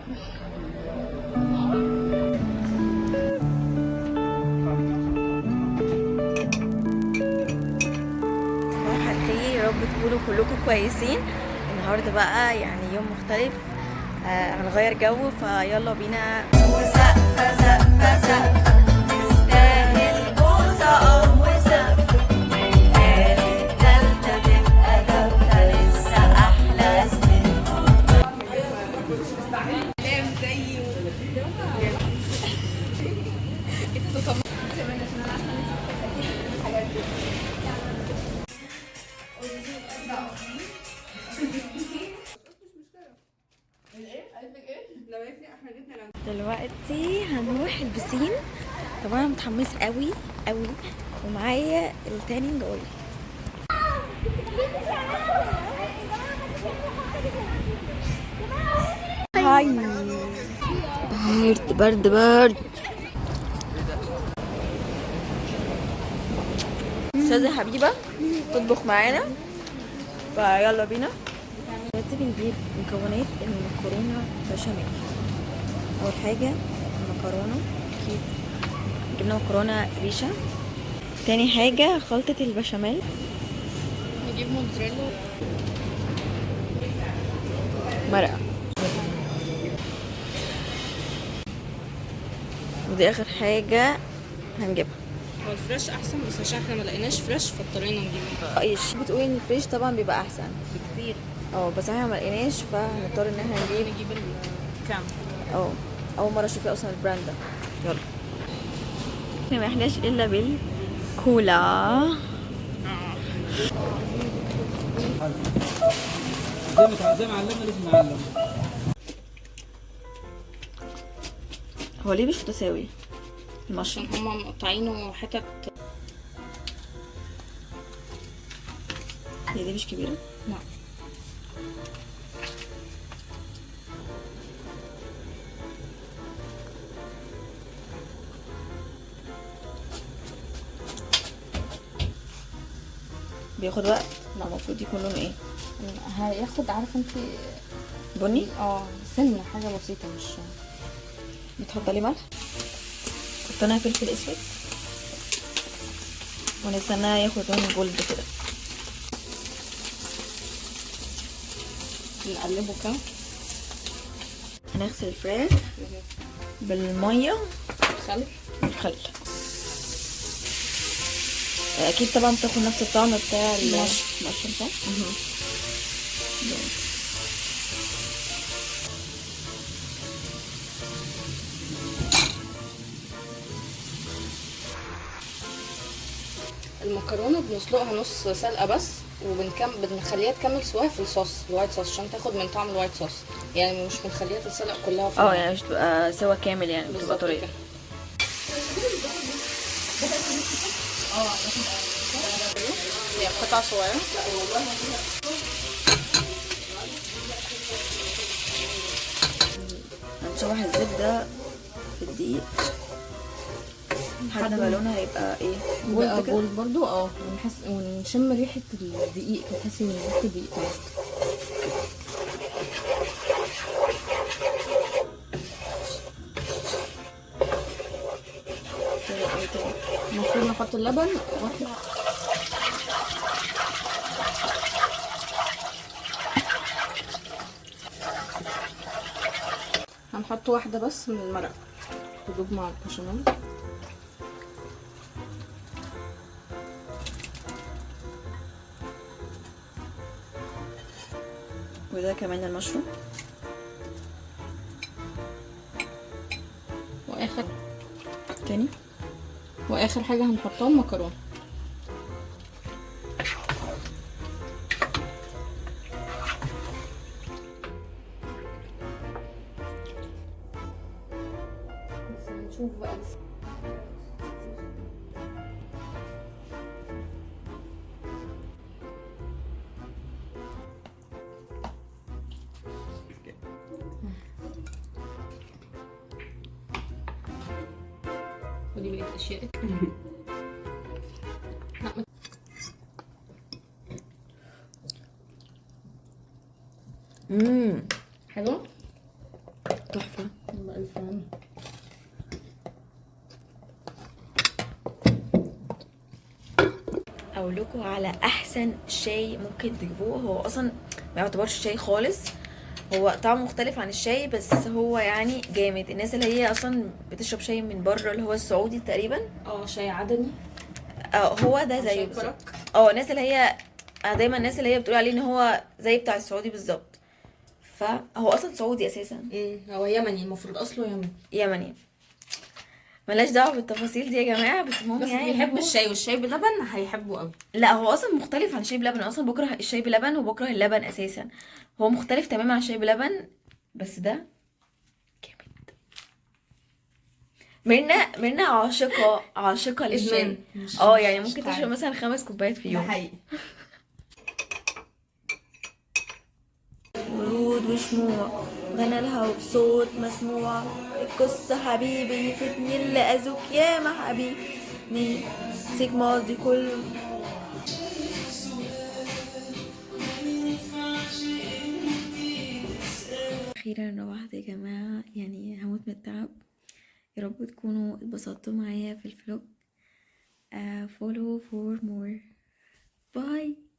صباح الخير، يا رب تكونوا كلكم كويسين. النهارده بقى يعني يوم مختلف، هنغير جو، فيلا بينا. وسقفة سقفة سقفة تستاهل بوسة أو سقفة، التالتة تبقى تالتة لسه أحلى سنين. دلوقتي هنروح البسين. طبعا انا متحمسة قوي قوي، ومعايا ال tanning oil. هاي، برد برد برد. استاذة حبيبة تطبخ معانا، فيلا بينا. دلوقتي بنجيب مكونات المكرونة بشاميل. اول حاجة المكرونه، اكيد جبنا مكرونه ريشه. تاني حاجة خلطه البشاميل. نجيب موتزاريلا. مرقه، ودي اخر حاجة هنجيبها. هو ال fresh احسن، بس عشان احنا ما لقيناش fresh فاضطرينا نجيبه. ايش بتقولي؟ ان ال fresh طبعا بيبقى احسن بكتير. اه، بس احنا ما لقيناش فهنضطر ان احنا نجيب. نجيب الكام. اه، اول مرة اشوف اصلا ال brand ده. يلا، احنا ما احناش الا بالكولا. زي ما علمنا لازم نعلم. هو ليه مش متساوي المشروم؟ عشان هما مقطعينه حتت. هي دي مش كبيرة؟ لا. بياخد وقت؟ لا، المفروض يكون لونه ايه؟ هياخد، عارفه انت؟ بني. اه، سنة حاجة بسيطه، مش بتحط عليه ملح، حطينا فلفل اسود، ونستناه ياخد لون gold كده. نقلبه كده. هنغسل الفراخ بالمية. خل. والخل. اكيد طبعا بتاخد نفس الطعم بتاع المشروم، صح؟ المكرونه بنسلقها نص سلقه بس، بنخليها تكمل سواها في الصوص ال white sauce عشان تاخد من طعم ال white sauce، يعني مش بنخليها تتسلق كلها في اه، يعني مش تبقى سوا كامل، يعني بتبقى بالظبط طرية. كده. هي قطع صغيرة. هنشوح الزبدة في الدقيق لحد ما لونها يبقى ايه؟ gold كده. gold برضو، اه، ونحس ونشم ريحة الدقيق كده، تحسي ان ريحة الدقيق طلعت. كده ايه تاني؟ المفروض نحط اللبن واحنا هنحط واحدة بس من المرقة تدوب مع البشاميل. وده كمان المشروم. واخر تاني. واخر حاجة هنحطها المكرونة. بس نشوف بقى لسه. ودي بقية اشيائك. لا. امم حلو. تحفة. ألف هنا. اقول لكم على احسن شاي ممكن تجيبوه، هو اصلا ما يعتبرش شاي خالص، هو طعمه مختلف عن الشاي بس هو يعني جامد. الناس اللي هي اصلا بتشرب شاي من بره اللي هو السعودي تقريبا، شاي عدني. هو ده أو زيه شاي بالظبط. كرك. الناس اللي هي انا دايما الناس اللي هي بتقول عليه ان هو زي بتاع السعودي بالظبط، فهو اصلا سعودي اساسا. هو يمني، المفروض اصله يمني. يمني، ملهاش دعوه بالتفاصيل دي يا جماعة، بس المهم بس يعني بيحب هو- الشاي، والشاي بلبن هيحبه قوي. لا هو اصلا مختلف عن الشاي بلبن، أنا اصلا بكره الشاي بلبن وبكره اللبن اساسا، هو مختلف تماما عن الشاي بلبن، بس ده جامد. ميرنا عاشقة عاشقة للشاي. إدمان. يعني مش ممكن تعرف. تشرب مثلا 5 كوبايات في ده يوم. حقيقي. ورود وشموع غنى لها وبصوت مسموع، القصة حبيبي فتني اللي أذوك يا ما حبيبي سيك ماضي كله. أخيرا روحت يا جماعة، يعني هموت من التعب. يا رب تكونوا اتبسطتوا معايا في ال vlog. Follow for more. Bye.